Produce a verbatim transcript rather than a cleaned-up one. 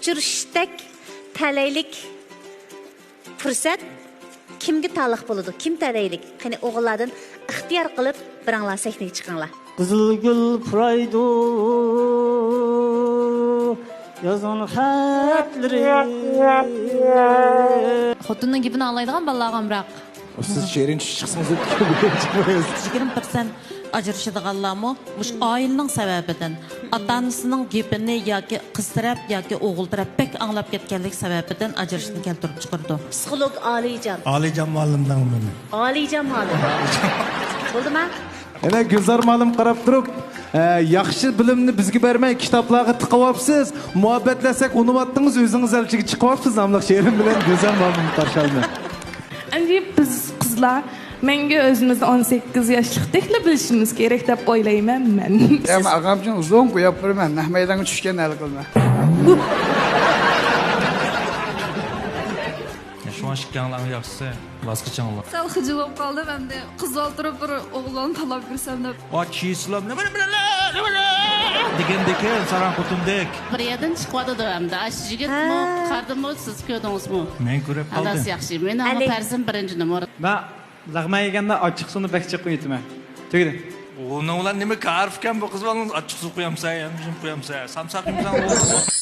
ئاجرىشىشتەك تەلەيلىك پۇرسەت كىمگە تالىق بولىدۇ؟ كىم تەلەيلىك؟ قېنى، ئوغۇللاردىن ئىختىيار قىلىپ بىرىڭلار سەھنىگە چىقىڭلار. قىزىل گۈل پۇرايدۇ يازغان خەتلىرى. خوتۇننىڭ گېپىنى ئاڭلايدىغان بالىلارغا ئامراق. سىز شېرىن چۈش چىقسىڭىز دەپ چىقمايسىز. يىگىرمە پىرسەنت ئاجرىشىدىغانلارمۇ مۇشۇ ئائىلىنىڭ سەۋەبىدىن، ئاتا-ئانىسىنىڭ گېپىنى ياكى قىز تەرەپ ياكى ئوغۇل تەرەپ بەك ئاڭلاپ كەتكەنلىك سەۋەبىدىن ئاجرىشىشنى كەلتۈرۈپ چىقىرىدۇ. پسىخولوگ ئالىيجان. ئالىيجان مۇئەللىمدىن ئالىمەن. ئالىيجان مۇئەللىم. بولدىما؟ ئەنە گۈلزار مۇئەللىم قاراپ تۇرۇپ، ئە، ياخشى بىلىمنى بىزگە بەرمەي، كىتابلارغا تىقىۋاپسىز، مۇھەببەتلەشسەك ئۇنىۋاتتىڭىز، ئۆزىڭىز ئەلچىگە چىقىۋاپسىز ناملىق شېئىرىم بىلەن گۈلزار مۇئەللىمنى قارشى ئالىمەن. ئەمدى بىز قىزلار مەڭگۈ ئۆزىمىزنى ئون سەككىز ياشلىقتەكلا بىلىشىمىز كېرەك دەپ ئويلايمەن مەن. يا، مەن ئاغامچىڭ ئۇزۇن قويۇپ بېرىمەن، نەق مەيدانغا چۈشكەن ھەل قىلىمەن. شۇڭا ئىككىڭلارنىڭ ياخشىسى ۋاز كېچىڭلار. سەل خىجىل بولۇپ قالدىم، ئەمدى قىز بالا تۇرۇپ بىر ئوغۇل بالىنى تاللاپ كىرسەم دەپ. ئا، چىسىلام، نېمە، نېمە، نېمە، نېمە دېگەندىكىن، ساراڭ خوتۇندەك. بىر يەردىن چىقىۋاتىدۇ ئەمدى. ئاشۇ يىگىتمۇ، ھە. قاردىمۇ، سىز كۆردىڭىزمۇ؟ مەن كۆرۈپ قالدىم. ئاداس ياخشى. مېنىڭ ئەلى. پەرزىم بىرىنچى نومۇر. مەن لەغمەن يېگەندە ئاچچىق سۇنى بەك جىق قۇيۇۋېتىمەن. تۈگىدى. ئۇنىڭ بىلەن نېمە كارىكەن بۇ قىز بالىنىڭ؟ ئاچچىق سۇ قۇيامسەن، يەنە بىر نېمە قۇيامسەن؟ سامساق يېمىسەڭ بولدى.